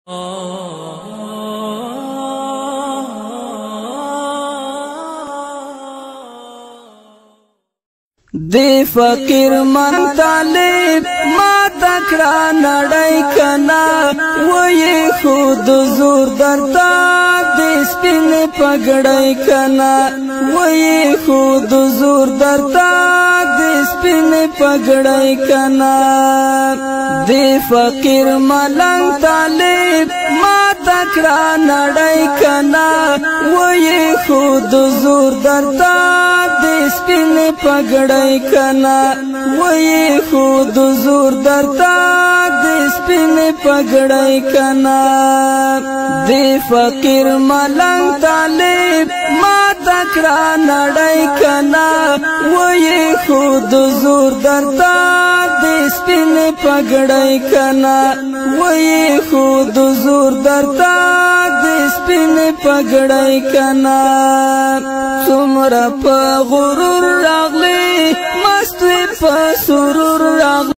دی فقیر من طالب ما تکړه نړۍ کنا، وې خود زور درتا د سپین پګړۍ کنا، وې خود زور درتا د سپین پګړۍ کنا۔ دی فقیر ملنګ طالب ما تکړه نړۍ کنا، وې خود زور درتا د سپین پګړۍ کنا، وې خود زور درتا د سپین پګړۍ کنا۔ دی فقیر ملنګ طالب ما تکړه نړۍ کنا، وې خود زور درتا د سپین پګړۍ کنا، وې خود زور درتا د سپین پګړۍ کنا۔ څومره په غرور راغلی، مست په سرور